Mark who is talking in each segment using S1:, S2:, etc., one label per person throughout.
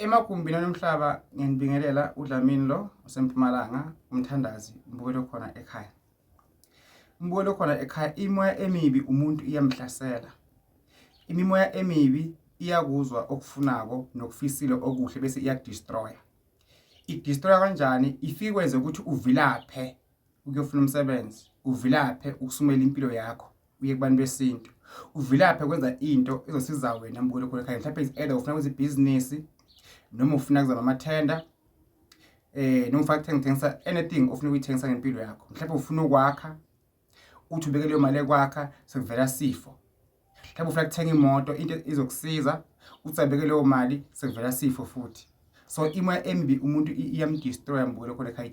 S1: Emagumbini anomhlaba ngiyanibingelela uDlamini lo osempumalanga umthandazi umbukelo khona ekhaya. Umbukelo khona ekhaya imoya emibi umuntu iyamhlasela. Imimoya emibi iyakuzwa okufunako nokufisile okuhle bese iyakudestroya. Ikudestroya kanjani? Ifike kwenze ukuthi uvilaphe ukuyofuna umsebenzi, uvilaphe ukusumela impilo yakho. Uye kubantu besintu, uvilaphe kwenza into ezosiza wena mbukelo khona ekhaya. Mhlawumbe is either ufuna kwenza ibhizinisi noma ufuna kuzama amathenda, noma ufuna ukuthengisa anything ofuna ukuyithengisa ngempilo yakho. Mhlawumbe ufuna ukwakha, uthi ubeke leyo mali ekwakha, sekuvela sifo. Mhlawumbe ufuna ukuthenga imoto, into izokusiza, uthi abeke leyo mali, sekuvela sifo futhi. So imoya embi umuntu iyamdestroya mbukelo khona ekhaya,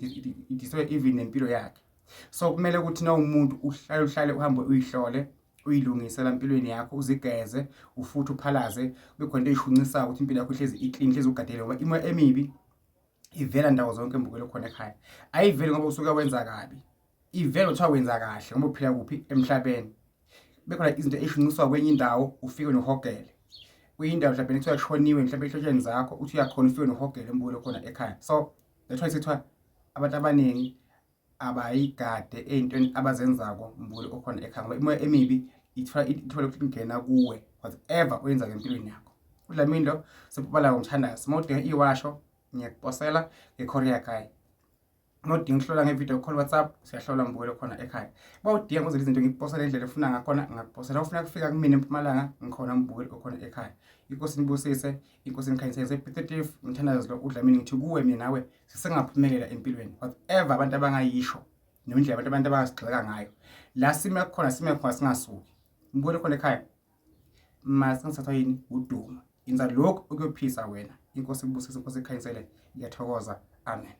S1: idestroy even nempilo yakhe. So kumele ukuthi na umuntu uhlale uhlale uhambe uyihlole, uyilungise la empilweni yakho, uzigeze ufuthi uphalaze, kube khona into eyishunqisayo ukuthi impilo yakho ihlezi iclean, ihlezi ugadele, ngoba imoya emibi ivela ndawo zonke mbukelo khona ekhaya. Ayiveli ngoba usuke wenza kabi, ivela kuthiwa wenza kahle ngoba uphila kuphi emhlabeni. Bekhona izinto eyishunqiswa kwenye indawo, ufike nohogele kuyindawo mhlawumbe kuthiwa kushoniwe mhlawumbe ehlotsheni zakho, uthi uyakhona ufike nohogele mbukelo khona ekhaya. So that's why sithiwa abantu abaningi abayigade ey'ntweni abazenzako mbukelo okhona ekhaya, ngoba imoya emibi ithola ithola ukuthi ingena kuwe whatever oyenzayo empilweni yakho. UDlamini lo sempumalanga ngomthandazo. Uma udinga iwasho ngiyakuposela nge-courier guy. Uma udinga ukuhlola nge-video call WhatsApp, siyahlola mbukelo khona ekhaya. Uma udinga kwenza izinto ngikuposela indlela ofuna ngakhona, ngakuposela. Ufuna kufika kumina empumalanga, ngikhona mbukelo okhona ekhaya. Inkosi nibusise, inkosi nikhanyisele. Repetitive umthandazo lo uDlamini, ngithi kuwe mina nawe sisengaphumelela empilweni whatever abantu abangayisho nendlela abantu abangasigxeka ngayo. La sime khona, sime khona, singasuki. Mbukelo khona ekhaya, masingathathwa yini uduma, yenza lokhu okuyophisa wena. Inkosi ibusise, inkosi ikhanyisele. Ngiyathokoza, amen.